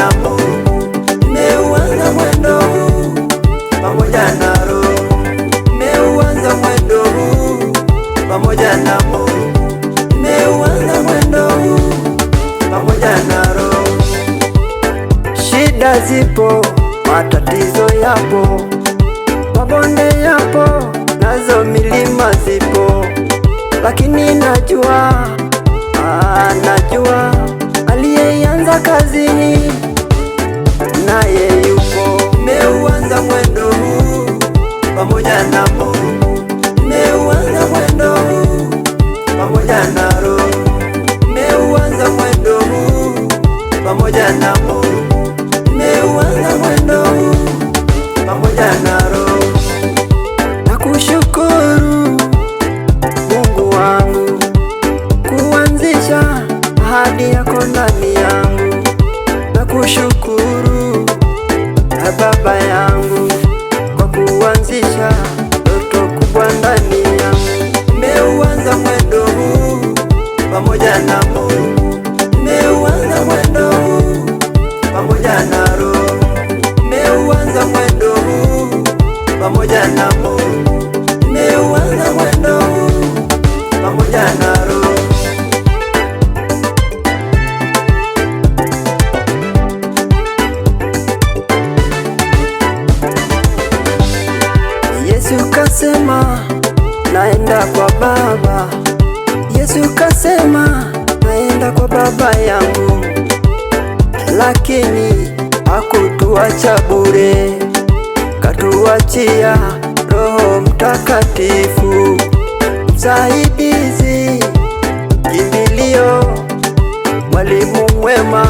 na Mungu. Nimeuanza mwendo huu pamoja na Roho. Nimeuanza mwendo huu pamoja na Mungu. Nimeuanza mwendo huu pamoja na Roho. Shida zipo, matatizo yapo, mabonde yapo, nazo milima zipo, lakini najua, najua aliyeanza kazi hii naye yupo. Nimeuanza mwendo huu pamoja na Mungu. Nimeuanza mwendo huu pamoja na Roho. Nimeuanza mwendo huu pamoja na Mungu. Nimeuanza mwendo huu pamoja na Roho. Nakushukuru Mungu wangu kuanzisha ahadi yako ndani yangu. Nakushukuru Baba yangu kwa kuanzisha ndoto kubwa ndani yangu. Nimeuanza mwendo huu pamoja na Mungu. Nimeuanza mwendo huu pamoja na Roho. Nimeuanza mwendo huu pamoja na Mungu. Nimeuanza mwendo huu pamoja na Roho. Yesu kasema naenda kwa Baba. Yesu kasema naenda kwa Baba yangu, lakini hakutuacha bure, katuachia Roho Mtakatifu, msaidizi, kimbilio, mwalimu mwema.